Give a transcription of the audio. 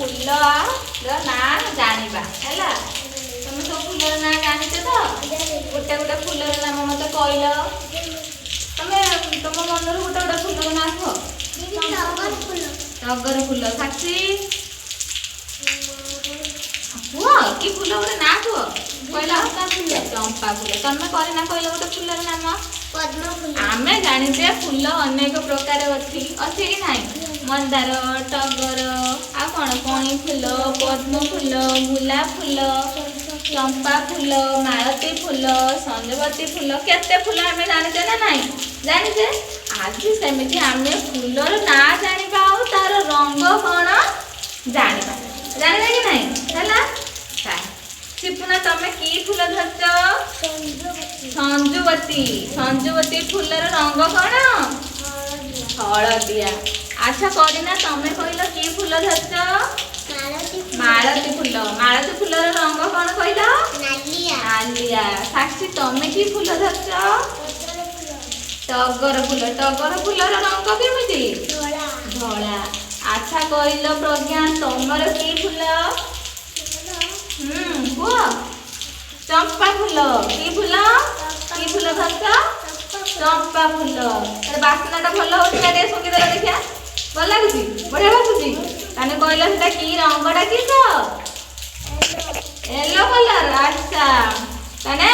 ଫୁଲର ନାଁ ଜାଣିବା। ହେଲା, ତମେ ସବୁ ଫୁଲର ନାଁ ଜାଣିଛ ତ? ଗୋଟେ ଗୋଟେ ଫୁଲର ନାମ ମତେ କହିଲ। ତମେ ତମ ମନରୁ ଗୋଟେ ଗୋଟେ ଫୁଲର ନାଁ କୁହ। ଟଗର ଫୁଲ। ସାକ୍ଷୀ, କୁହ, କି ଫୁଲ? ଗୋଟେ ନାଁ କୁହ। କହିଲ, ଚମ୍ପା ଫୁଲ। ତମେ କରିନା, କହିଲ ଗୋଟେ ଫୁଲର ନାମ। ପଦ୍ମ ଫୁଲ। ଆମେ ଜାଣିଛେ ଫୁଲ ଅନେକ ପ୍ରକାର ଅଛି। ଅଛି କି ନାହିଁ? ମନ୍ଦାର, ଟଗର, ଆଉ କ'ଣ? କଇଁ ଫୁଲ, ପଦ୍ମ ଫୁଲ, ଗୋଲାପ ଫୁଲ, ଚମ୍ପା ଫୁଲ, ମାଳତୀ ଫୁଲ, ସଞ୍ଜବତୀ ଫୁଲ। କେତେ ଫୁଲ ଆମେ ଜାଣିଛେ ନା ନାହିଁ? ଜାଣିଛେ। ଆଜି ସେମିତି ଆମେ ଫୁଲର ନାଁ ଜାଣିବା ଆଉ ତାର ରଙ୍ଗ କ'ଣ ଜାଣିବା। ଜାଣିବା କି ନାହିଁ? ହେଲା। ସିପୁନା, ତମେ କି ଫୁଲ ଧରିଛ? ସଞ୍ଜୁବତୀ। ସଞ୍ଜୁବତୀ ଫୁଲର ରଙ୍ଗ କ'ଣ? ହଳଦିଆ। ଆଚ୍ଛା କରିନା, ତମେ କହିଲ, କି ଫୁଲ ଧରିଛ? ମାଳତୀ ଫୁଲ। ମାଳତୀ ଫୁଲର ରଙ୍ଗ କ'ଣ କହିଲ? ନାଲିଆ। ନାଲିଆ। ସାକ୍ଷୀ, ତମେ କି ଫୁଲ ଧରିଛ? ଟଗର ଫୁଲ। ଟଗର ଫୁଲର ରଙ୍ଗ କେମିତି? ଧଳା। ଆଚ୍ଛା କହିଲ ପ୍ରଜ୍ଞା, ତମର କି ଫୁଲ? କୁହ। ଚମ୍ପା ଫୁଲ। କି ଫୁଲ? କି ଫୁଲ ଧରିଛ? ଚମ୍ପା ଫୁଲ। ତାର ବାସ୍ନାଟା ଭଲ ହଉଛି ନା? ଟିକେ ଶୁଙ୍ଘିଦେଲ ଦେଖିଆ। ଭଲ ଲାଗୁଛି? ବଢିଆ ବାସୁଛି। ତାହେଲେ କହିଲ, ସେଟା କି ରଙ୍ଗଟା କି ତ? Yellow colour. ଆଚ୍ଛା, ତାହେଲେ